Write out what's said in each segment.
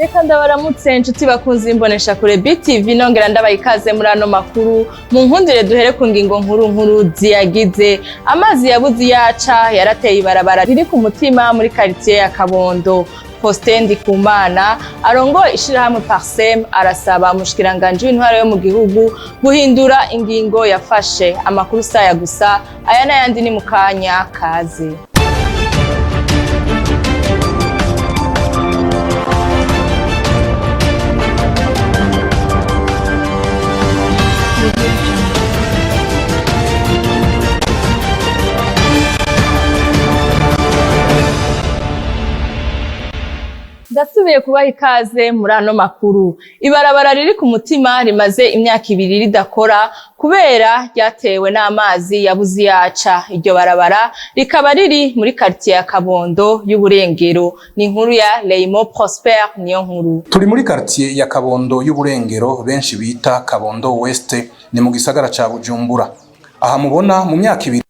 Reka ndabaramutse inshuti bakunze imbonesha kure BTV, nongera ndabaha ikaze muri ano makuru. Mu nkundire duhere ku ngingo nkuru nkuru ziyagize. Amazi yabuze iyaca yarateye ibarabara riri ku mutima muri quartier ya Kabondo. Faustin Ndikumana arongoye ishirahamwe Parsem arasaba umushikiranganji w'intwaro yo mu gihugu guhindura ingingo yafashe. Amakuru saya gusa, aya n'ayandi ni mu kanya kaze. Ndasubiye kubaha ikaze muri ano makuru. Ibarabara riri ku mutima rimaze imyaka 2 ridakora kubera ryatewe n'amazi yabuze iyaca. Iryo barabara rikaba riri muri quartier ya Kabondo y'Uburengero. Ni inkuru ya Leimo Prosper niyo nkuru. Turi muri quartier ya Kabondo y'Uburengero, benshi bita Kabondo West, ni mu gisagara ca Bujumbura. Aha mubona, mu myaka 2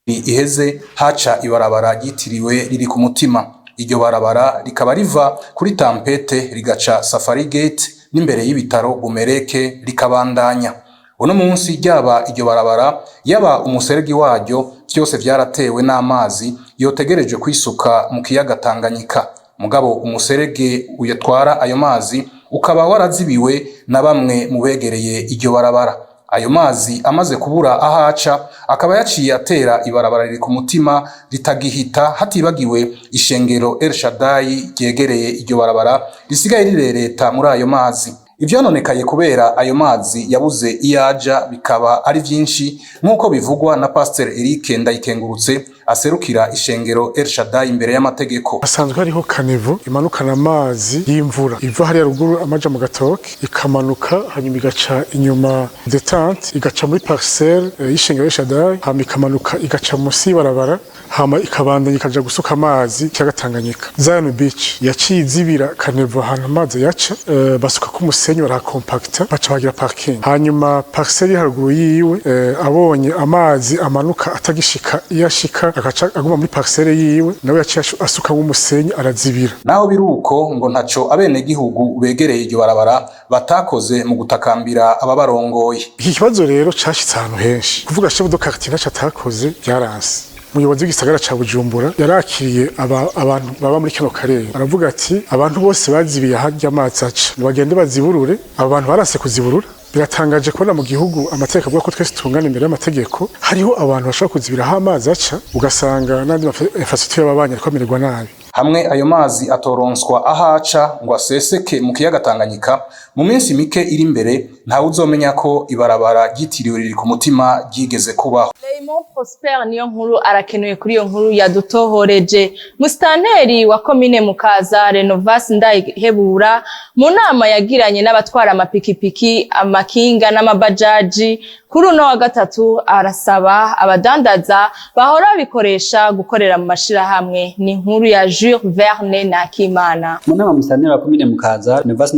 iheze haca ibarabara ryitiriwe riri ku mutima. Iryo barabara rikaba riva kuri Tampete rigaca Safari Gate n'imbere y'ibitaro Bumereke rikabandanya. Uno munsi ryaba iryo barabara, yaba umuseregi waryo, vyose vyaratewe n'amazi yotegereje kwisuka mu kiyaga Tanganyika. Mugabo umuserege uyatwara ayo mazi ukaba warazibiwe na bamwe mu begereye iryo barabara. Ayo mazi amaze kubura ahaca akaba yaciye atera ibarabara riri ku mutima ritagihita, hatibagiwe ishengero El Shaddai ryegereye iryo barabara risigaye rirereta muri ayo mazi. Ivyononekaye kubera ayo mazi yabuze iyaja bikaba ari vyinshi, nk'uko bivugwa na Pasteur Eric Ndayikengurutse aserukira ishengero El Shaddai imbere y'amategeko. Hasanzwe hariho caniveau imanukana amazi y'imvura iva hariya ruguru amaja mu Gatoke, ikamanuka hanyuma igaca inyuma détente, igaca muri parcelle y'ishengero Shaddai, hama ikamanuka igaca musi y'ibarabara, hama ikabandanya ikaja gusuka amazi kiyaga Tanganyika. Zion Beach yaciye izibira caniveau ahantu amazi yaca, basuka ko umusenyi, barakompakta, baca bagira parking. Hanyuma parcelle haruguru yiwe, abonye amazi amanuka atagishika iyo ashika, agaca aguma muri parcelle yiwe, nawe yaciye asukamwo umusenyi arazibira. Naho biruko, ngo ntaco abenegihugu begereye iryo barabara batakoze mu gutakambira ababarongoye. Iki kibazo rero cashitse ahantu henshi. Kuvuga chef de quartier ntaco atakoze, byaranse. Umuyobozi w'igisagara ca Bujumbura yarakiriye abantu baba muri kano karere, aravuga ati abantu bose bazibiye aharya amazi aca nibagende baziburure. Abo bantu baranse kuziburura. Biratangaje kubona mu gihugu amategeko avuga ko twese tungana imbere y'amategeko, hariho abantu bashobora kuzibira aho amazi aca, ugasanga n'andi infrastructure y'ababanyi ariko amererwa nabi. Hamwe ayo mazi atoronswa ahaca ngo aseseke mu kiyaga Tanganyika, mu minsi mike iri imbere ntawe uzomenya ko ibarabara ryitiriwe riri ku mutima ryigeze kubaho. Raymond Prosper niyo nkuru arakenuye kuri iyo nkuru yadutohoreje. Musitanteri wa komine Mukaza, Renovas Ndayihebura, mu nama yagiranye n'abatwara amapikipiki, amakinga n'amabajaji kuri uno wa gatatu, arasaba abadandaza bahora babikoresha gukorera mu mashirahamwe. Ni inkuru ya Jules Verne Nakimana. Mu nama musitanteri wa komine Mukaza, Renovas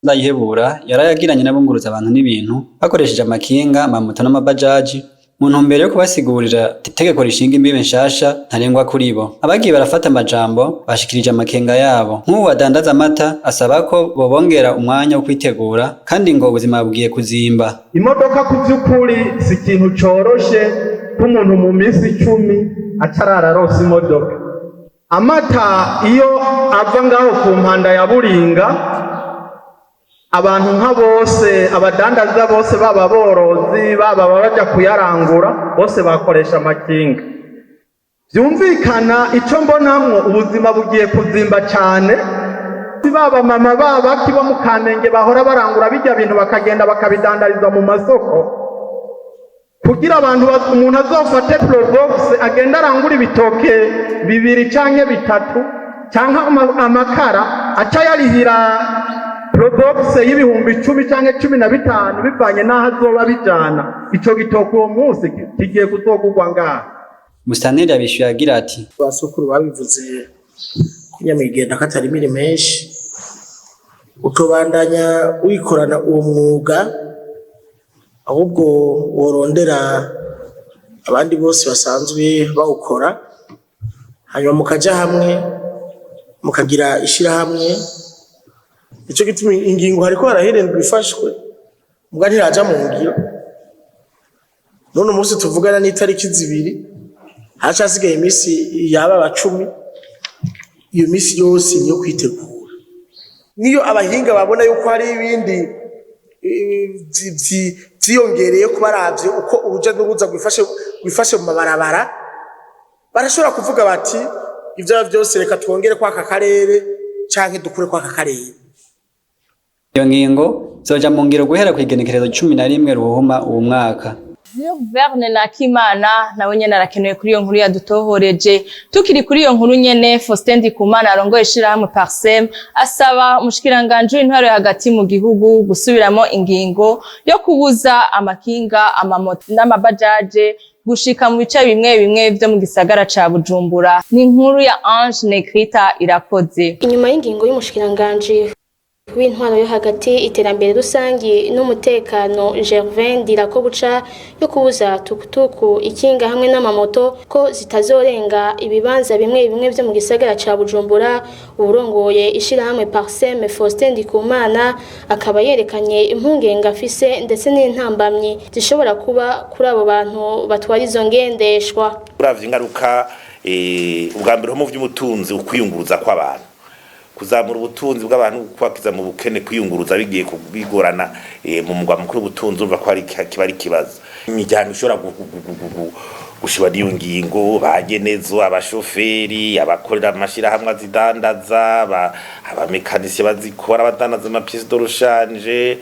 Ndayihebura, yarayagiranye n'abunguruza abantu n'ibintu bakoresheje amakinga, amamoto n'amabajaji, mu ntumbero yo kubasigurira itegeko rishinga imbibe nshasha ntarengwa kuri bo. Abagiye barafata amajambo bashikirije amakenga yabo. Nk'ubu badandaza amata asaba ko bobongera umwanya wo kwitegura, kandi ngo ubuzima bugiye kuzimba. Imodoka ku by'ukuri si ikintu coroshe ko umuntu mu minsi 10 atarara aronsa imodoka. Amata iyo ava ngaho ku mpanda ya Buringa, abantu nka bose, abadandaza bose, baba borozi, baba baja kuyarangura, bose bakoresha amakinga. Byumvikana icyo mbonamwo, ubuzima bugiye kuzimba cyane. Baba mama baba bo mu Kamenge bahora barangura bijya bintu, bakagenda bakabidandariza mu masoko, kugira abantu umuntu azofate Probox agenda arangura ibitoke bibiri canke bitatu canke amakara, aca yarihira Probox y'10,000 canke 15, bivanye n'aho azoba bijana ico gitoke uwo munsi kigiye kuzogurwa ngaha. Musitanteri yabishuye agira ati: Basokuru babivuze ko nyamigenda ko atari imirimo menshi, utobandanya wikorana uwo mwuga, ahubwo worondera abandi bose basanzwe bawukora, hanyuma mukaja hamwe mukagira ishirahamwe. Nico gituma ingingo hariko haraherendwa ifashwe, mbwa ntiraja mu ngiro. None umunsi tuvugana n'itariki 2, haracasigaye iminsi yaba 10. Iyo minsi yose niyo kwitegura. Niyo abahinga babona yuko hari ibindi vyiyongereye ko baravye uko uruja n'uruza rwifashe mu mabarabara, barashobora kuvuga bati: "Ivyo vyose, reka twongere kwaka karere canke dukure kwaka karere." Iyo ngingo izoja mu ngiro guhera kw'igenekerezo 11 Ruhuhuma uwu mwaka. Verne Nakimana nawe nyene arakenewe kuri iyo nkuru yadutohoreje. Tukiri kuri iyo nkuru nyene, Faustin Ndikumana arongoye ishirahamwe Parsem asaba umushikiranganji w'intwaro yo hagati mu gihugu gusubiramo ingingo yo kubuza amakinga, amamoto n'amabajaje gushika mu bice bimwe bimwe vyo mu gisagara ca Bujumbura. Ni inkuru ya Ange Negrita Irakoze. Inyuma y'ingingo y'umushikiranganji w'intwaro yo hagati, iterambere rusangi n'umutekano, Gervais Ndirakobuca, yo kubuza tukutuku, ikinga hamwe n'amamoto ko zitazorenga ibibanza bimwe bimwe vyo mu gisagara ca Bujumbura, uwurongoye ishirahamwe Parsem, Faustin Ndikumana, akaba yerekanye impungenge afise ndetse n'intambamyi zishobora kuba kuri abo bantu batwara izo ngendeshwa. Uravye ingaruka, ubwa mbere ho mu vy'ubutunzi, ukwiyunguruza kw'abantu, kuzamura ubutunzi bw'abantu, kwakiza mu bukene, kwiyunguruza bigiye bigorana mu mugwa mukuru w'ubutunzi, urumva ko ari kiba ari ikibazo. Imiryango ishobora gushiba n'iyo ngingo, bagenezo, abashoferi, abakorera amashirahamwe azidandaza, abamekanisiye bazikora, abadandaza ama pièces de rechange.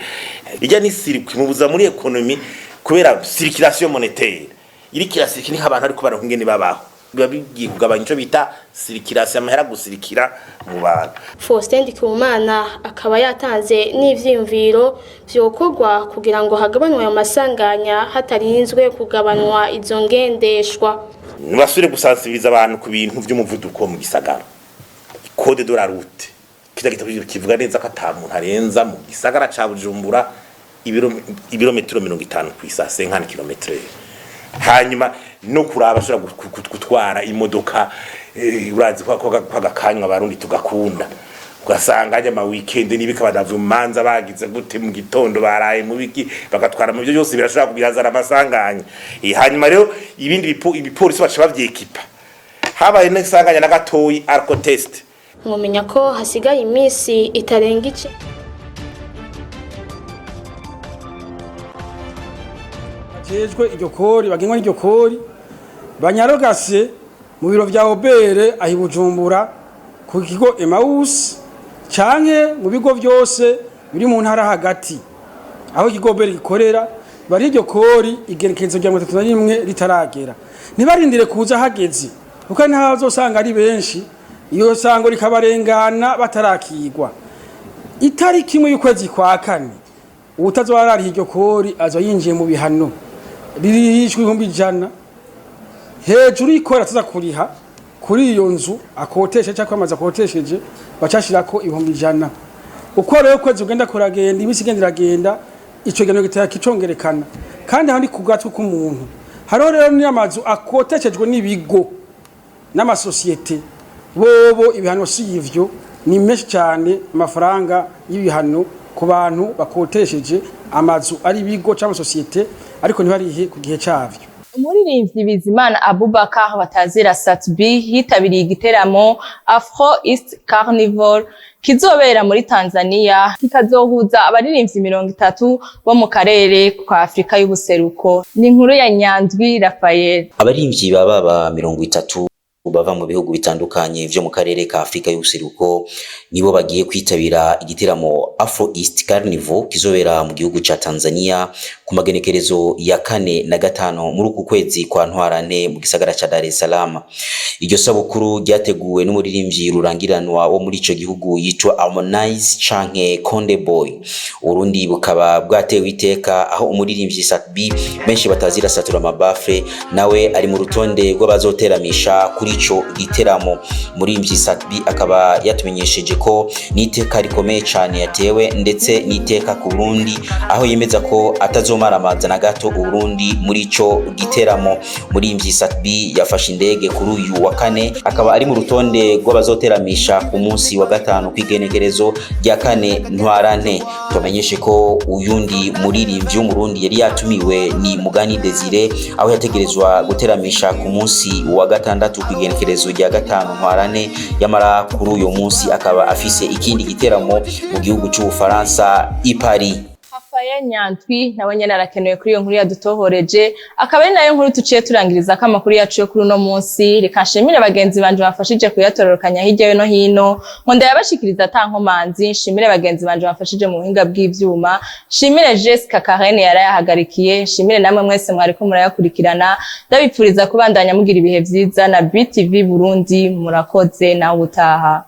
Ijya ni circuit mubuza muri économie, kubera circulation monétaire iriko irasirikira, niho abantu ariko baronka ingene babaho, biba bigiye kugabanya ico bita circulation, amahera gusirikira mu bantu. Faustin Ndikumana akaba yatanze n'ivyiyumviro vyokorwa kugira ngo hagabanwe ayo masanganya hatarinzwe kugabanwa izo ngendeshwa. Nibasubire gusansibiriza abantu ku bintu vy'umuvuduko mu gisagara. Code de la route, kirya gitabo kivuga neza ko ata muntu arenza mu gisagara ca Bujumbura ibirometero 50 kw'isaha, 50 kilometres. Hanyuma no kuraba ashobora gutwara imodoka, urazi ko agakanywa abarundi tugakunda, ugasanga ajya ama weekend n'ibika badavuye mu manza, bagize gute mu gitondo, baraye mu biki, bagatwara mu byo byose birashobora kubirazana amasanganya. Hanyuma rero ibindi ibipolisi baca bavyekipa, habaye n'isanganya na gatoyi, alcotest. Mwomenya ko hasigaye iminsi itarenga ice Bajejwe iryo kori, bagengwa n'iryo kori, banyarogase mu biro vya OBR ahi Bujumbura ku kigo Emmaus, canke mu bigo vyose biri mu ntara hagati aho ikigo OBR gikorera, bari iryo kori igerekezo rya 31 ritaragera. Ntibarindire kuza hageze, kuko ntaho bazosanga ari benshi, iyo sango rikabarengana batarakigwa. Itariki 1 y'ukwezi kwa kane, uwutazoba arariha iryo kori aza yinjiye mu bihano ririhishwa 100,000 hejuru y'ikori ataza kuriha kuri iyo nzu akoteshe cyangwa amazu akotesheje, bacashirako 100,000. Uko rero ukwezi kugenda kuragenda, iminsi igenda iragenda, ico gihano gitera kicongerekana. Kandi aho ni ku gatwe k'umuntu. Hariho rero n'amazu akoteshejwe n'ibigo n'amasosiyete, bobo ibihano si ivyo, ni menshi cyane amafaranga y'ibihano ku bantu bakotesheje amazu ari ibigo cyangwa amasosiyete ariko ntibarihe ku gihe cyavyo. Umuririmbyi Bizimana Abubakar batazira Sat-B yitabiriye igiteramo Afro East Carnival kizobera muri Tanzania, kikazohuza abaririmbyi 30 bo mu karere kwa Afrika y'ubuseruko. Ni inkuru ya Nyandwi Rafael. Abaririmbyi baba ba 30 bava mu bihugu bitandukanye vyo mu karere ka Afrika y'ubuseruko nibo bagiye kwitabira igiteramo Afro East Carnival kizobera mu gihugu ca Tanzania ku magenekerezo ya 4 na 5 muri uku kwezi kwa Ntwarante mu gisagara ca Dar es Salaam. Iryo sabukuru ryateguwe n'umuririmbyi rurangiranwa wo muri ico gihugu yitwa Harmonize canke Konde Boy. Urundi bukaba bwatewe iteka, aho umuririmbyi Sat-B benshi batazira Satura Mabafre nawe ari mu rutonde rw'abazoteramisha kuri muri ico giteramo. Muririmvyi Sat-B akaba yatumenyesheje ko n'iteka rikomeye cane yatewe, ndetse n'iteka ku Burundi, aho yemeza ko atazomaramaza na gato Uburundi muri ico giteramo. Muririmvyi Sat-B yafashe indege kuri uyu wa kane, akaba ari mu rutonde rw'abazoteramisha ku munsi wa gatanu kw'igenekerezo rya 4 Ntwarante. Tubamenyeshe ko uyundi muririmbyi w'Umurundi yari yatumiwe ni Mugani Desire, aho yategerezwa guteramisha ku munsi wa gatandatu kw'igenekerezo rya 5 Ntwarante, yamara kuri uyu munsi akaba afise ikindi giteramo mu gihugu c'Ubufaransa i Paris. Rafael Nyandwi nawe nyene arakenewe kuri iyo nkuru yadutohoreje, akaba ari nayo nkuru tuciye turangiriza ko amakuru yacu yo kuri uno munsi. Reka nshimire bagenzi banje bafashije kuyatororokanya hirya no hino, ngo ndayabashikiriza ata nkomanzi. Nshimire bagenzi banje bafashije mu buhinga bw'ivyuma, nshimire Jessica Karene yarayahagarikiye, nshimire namwe mwese mwariko murayakurikirana. Ndabipfuriza kubandanya mugira ibihe vyiza na BTV Burundi. Murakoze, nawe utaha.